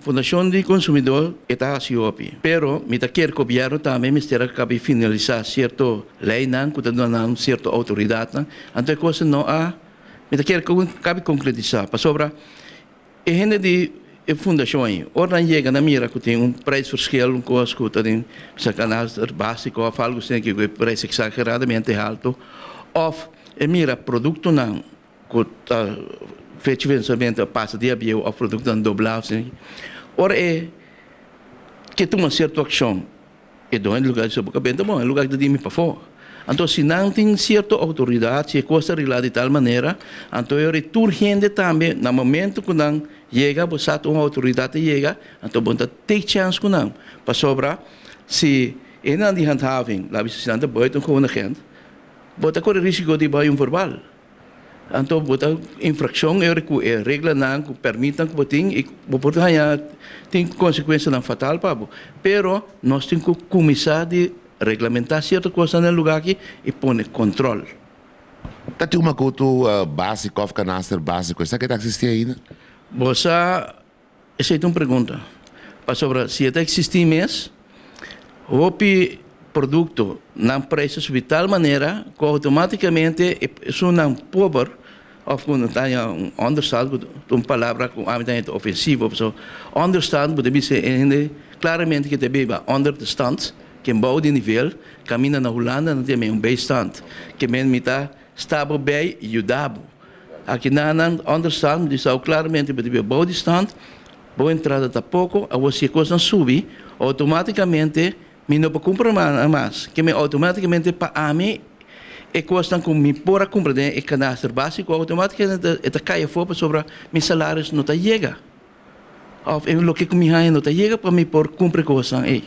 Fundashon di Konsumidó e ta hasi hopi, pero mi ta kier gobièrnu tambe mester a kabi finalisá sierto leinan ku ta duna nan sierto outoridatnan, anto e kos no a mi ta kier kabi konkretisá pasobra e hende di e fundashon ei ora nan yega nan mira ku tin un prijsverschil un kos ku ta den bisa kanaster básiko òf algu asina ku e preis eksageradamente haltu òf e mira produktonan ku ta fecha vensamento a pasa dia bieu òf produktonan doblá òf asina. Ora e ke tuma sierto akshon e doño di lugá di bo kabenta bon e lugá ta di mi pafó. Anto si nan tin sierto outoridat si e kos ta reglá di tal manera anto e ora tur hende tambe na momento ku nan yega bo sa ta un outoridat ta yega anto bo ta take chèns ku nan pasobra si e nan di handhaving labi si nan ta buitengewoon agent bo ta kore risiko di bai un verbal. Anto bo ta infraccion e ora cu e reglanan cu permitnan cu bo tin y bo por haña tin consecuencianan fatal pa bo. Pero nos tin cu cuminsa di reglamenta cierto cosnan na e lugar aki y pone control. Ta tin un makutu basico of kanaster basico esaki ta existi ainda? Bo sa Esei ta un pregunta. Pasobra si e ta eksistí mes, hopi produkto nan preis a subi tal manera ku outomátikamente esunnan pober òf ku ta haña un ònderstant, ku ta un palabra ku ami ta haña ta ofensivo, pasobra ònderstant bo ta bisa e hende klaramente ke ta biba ònder de stand, ke bou di nivel, kaminda na Hulanda nan ta yama e un bijstand, ke men mi ta sta bo bei yuda bo. Aki nan nan understand, mi bisa claramente bo debe bou di stand, bo entrada ta poco, awor si e cosnan subi, automaticamente mi no por cumpra mas, ke mi automaticamente pa ami e cosnan cu mi por a cumpra den e canaster basico automaticamente e ta cay afo pasobra mi salaris no ta yega, of e loke cu mi haña no ta yega pa mi por cumpra e cosnan ey.